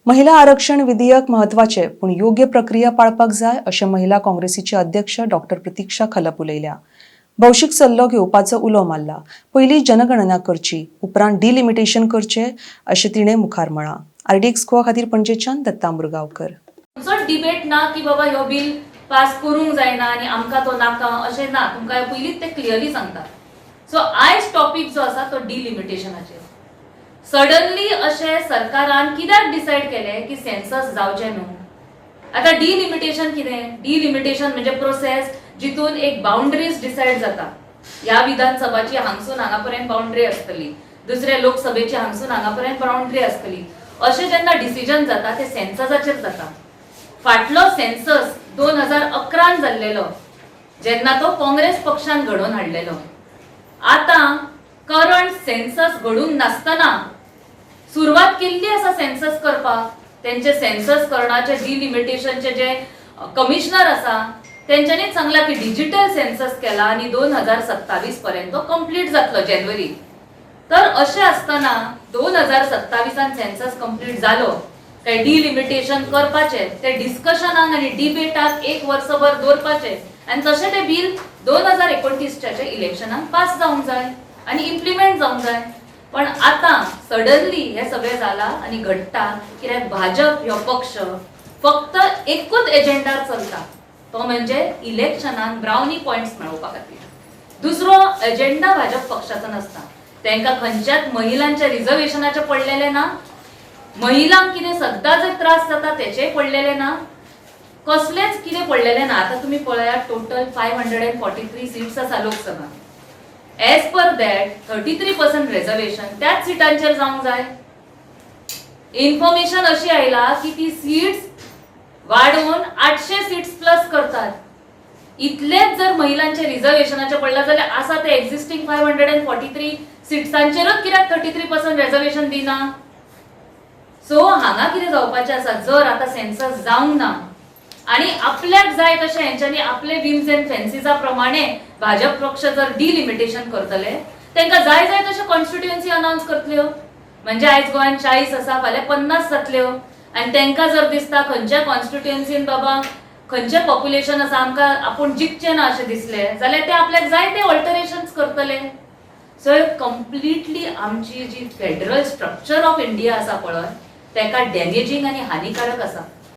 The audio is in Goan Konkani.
महिला आरक्षण विधेयक म्हत्वाचें, पूण योग्य प्रक्रिया पाळपाक जाय अशें महिला काँग्रेसीचे अध्यक्ष डॉक्टर प्रतिक्षा खलप उलयल्या. भौशीक सल्लो घेवपाचो उलो मारला. पयलीं जनगणना करची, उपरांत डिलिमिटेशन करचें अशें तिणें मुखार म्हळां. आरडीएक्स गोवा खातीर पणजेच्यान दत्ता मुरगांवकर. खंयचोच डिबेट ना की बाबा ह्यो बील पास करूंक जायना आनी आमकां तो नाका, अशें ना. तुमकां पयलींच ते क्लियरली सांगता. सो आयज टॉपीक जो आसा तो डिलिमिटेशनाचेर. सडनली अशें सरकारान कित्याक डिसायड केलें की सेन्सस जावचें न्हू? आतां डिलिमिटेशन कितें? डिलिमिटेशन म्हणजे प्रोसेस जितून एक बाउंड्रीज डिसायड जाता. ह्या विधानसभाची हांगसून हांगा पर्यंत बाउंड्री आसतली, दुसऱ्या लोकसभेची हांगसून हांगा पर्यंत बाउंड्री आसतली, अशें जेन्ना डिसिजन जाता ते सेन्ससाचेर जाता. फाटलो सेन्सस 2011न जाल्लेलो, जेन्ना तो काँग्रेस पक्षान घडोवन हाडलेलो. आतां करंट सेन्सस घडूंक नासतना सुरवात केल्ली आसा सेन्सस करपाक. तेंचे सेन्सस करणाचे डिलिमिटेशनचे जे कमिशनर आसा तेंच्यांनीच सांगला की डिजिटल सेन्सस केला आनी 2027 पर्यंत तो कंप्लीट जातलो जानेवारी. तर अशें आसतना 2027न सेन्सस कंप्लीट जालो काय डिलिमिटेशन करपाचें ते डिस्कशनाक आनी डिबेटाक एक वर्सभर दवरपाचें आनी तशें तें बील 2029च्या इलेक्शनाक पास जावंक जाय आनी इम्प्लिमेंट जावंक जाय. पण आतां सडनली हें सगळें जालां आनी घडटा कित्याक भाजप ह्यो पक्ष फक्त एकूच एजेंडार चलता, तो म्हणजे इलेक्शनान ब्रावनी पॉयंट्स मेळोवपा खातीर. दुसरो एजेंडा भाजप पक्षाचो नासता. तांकां खंयच्याच महिलांच्या रिजर्वेशनाचें पडलेलें ना, महिलांक कितें सद्दां जे त्रास जाता तेचेय पडलेलें ना, कसलेंच कितें पडलेलें ना. आतां तुमी पळयात, total 543 seats आसा Lok Sabha. As per that 33% reservation त्याच सिटांचेर जावंक जाय. इन्फॉर्मेशन अशी आयला की ती सीट्स वाडोवन 800 सीट्स प्लस करतात. इतलेच जर महिलांचे रिजर्वेशनाचे पडला जाल्यार आसा ते एक्झिस्टींग 543 सिट्सांचेरूच कित्याक 33% रेजर्वेशन दिना? सो हांगा कितें जावपाचें आसा, जर आतां सेन्सस जावंक ना आणि आपल्याक जाय तशें हेंच्यांनी आपले विम्स अँड फॅन्सीजा प्रमाणे भाजप पक्ष जर डिलिमिटेशन करतले, तांकां जाय जाय तशें कॉन्स्टिट्युएन्सी अनावन्स करतल्यो. म्हणजे आयज गोंयांत 40 आसा, फाल्यां 50 जातल्यो. आनी तांकां जर दिसता खंयच्या कॉन्स्टिट्युएन्सीन बाबा खंयचें पॉप्युलेशन आसा, आमकां आपूण जिखचें ना अशें दिसलें जाल्यार ते आपल्याक जाय ते ऑल्टरेशन्स करतले. सो कंप्लिटली आमची जी फेडरल स्ट्रक्चर ऑफ इंडिया आसा पळय, तेका डॅमेजींग आनी हानिकारक आसा.